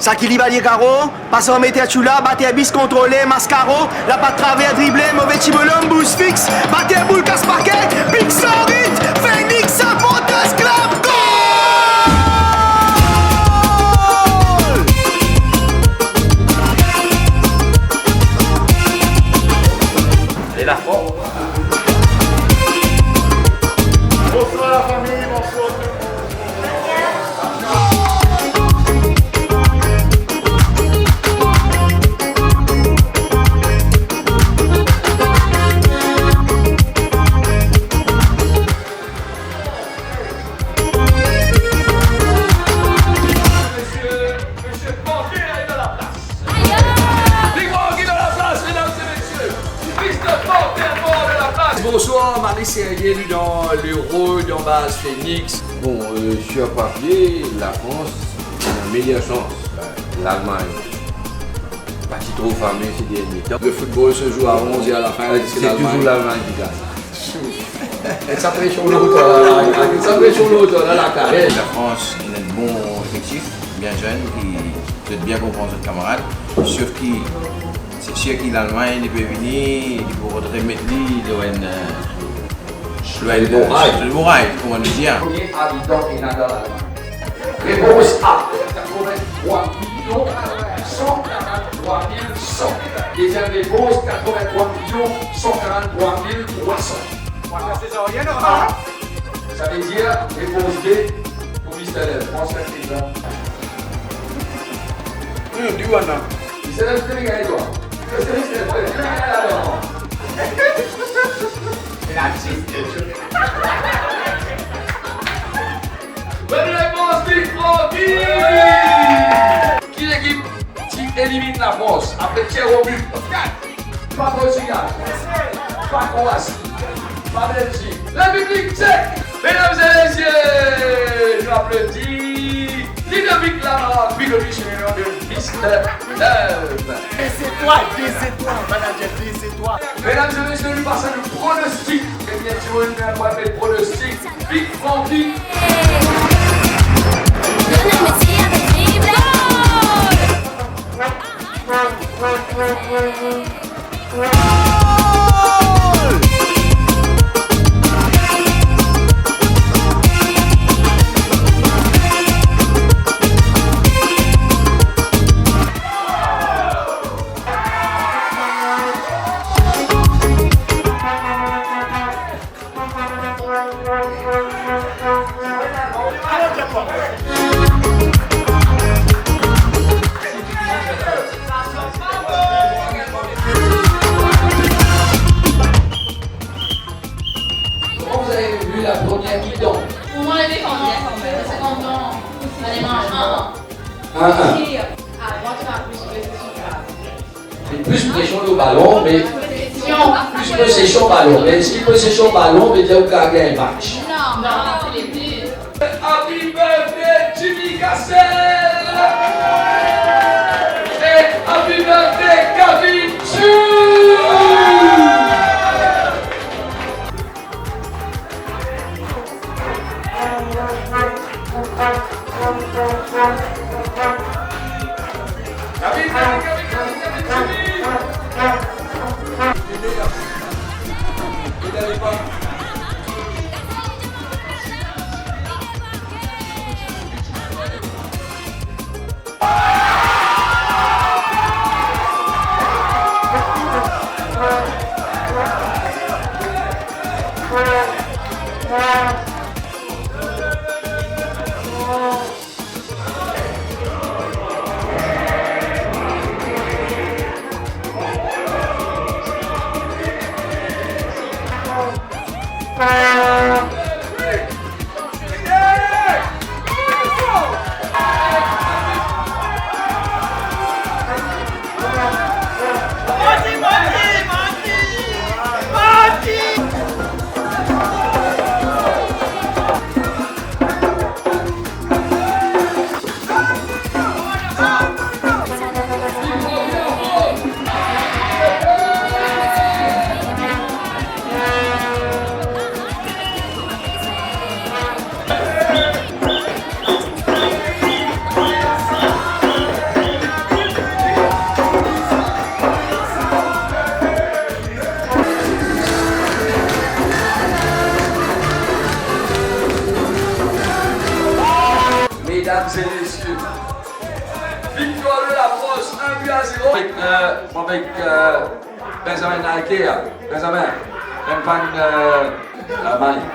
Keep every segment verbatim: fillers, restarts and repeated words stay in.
Saki li balie karo, pas ar meter Tchoula, bater Bis kontrole, Mascaro, lapat traver, drible, move ti bonom, bouz fix, bater boul, kas pake, pik san rit, Phoenix, sa port, klab, gol! E la fran. Bonsoir la famille, bonsoir tout le monde. Monsieur, monsieur Panthère est dans la place. Big Wog est dans la place, mesdames et messieurs. Mister Panthère Noir dans la place. Bonsoir, Marie Serrier, nou dan le rôle dan baz Phoenix. Bon, euh, sur papier, la France a la meilleure chance. Ben, l'Allemagne, pa ti tro fame ces derniers temps. Le football se joue à onze et à la fin, c'est toujours l'Allemagne qui gagne. Met sa presion lor twa la, met sa presion lor twa la, la, Karel. La France, il a un bon effectif, bien jeune, il doit bien comprendre ses camarades. Sauf que c'est sûr que l'Allemagne, il peut venir, il peut remettre lui, il doit une, euh, je dois une, le bourrage, comme on dit, hein. Premier habitant qui n'a dans l'Allemagne. Réponse A, quatre-vingt-trois millions cent quarante-trois mille cent. Deuxième réponse, quatre-vingt-trois millions cent quarante-trois mille trois cents. Sa vedir, réponse B pou Mister Lèv. Prends cet exemple. Hmm, di wana. Mister Lèv, tu peux gagner, toi. Mister Lèv, tu peux gagner, alors. Bonne réponse, Big Francky. Ki lekip ti eliminn Lafrans apre tir o bi? Pa Portigal, pa Kroasi, pa Belzik. Repiblik Tchek. Mesdames et messieurs, nou aplodi Ludovic Lamarck, plus connu sous le nom de Mister Love. Des étoiles, des étoiles, manager, des étoiles. Mesdames et messieurs, nou pas le pronostic. Ebien, ti mo, nou pas le pronostic. Big Francky. Comment vous avez vu la première mi-temps ? Pour moi, elle est bien quand même. Parce que quand on, on est un un. Un un. Et, euh, à droite, on a plus de pression. Li plis presion lor balon, me plis posesion balon. Me eski posesion balon vedir ou kapav gagn match? Non, non, c'est les buts. Happy birthday, Jimmy Cassel! Et happy birthday, Kevin Chou! Avek, euh, avek, euh, Benjamin Nike, hein. Benjamin, Benjamin, euh, euh, Mike.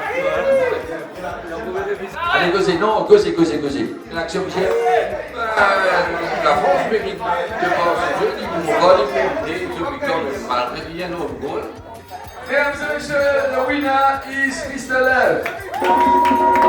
Allez, koze, non, koze, koze, koze. Une action, Michel. Euh, la France mérite de voir ce jeu, ils vont pas les mériter, ils ont quand même malgré rien au goal. Mesdames et messieurs, the winner is Mister Love.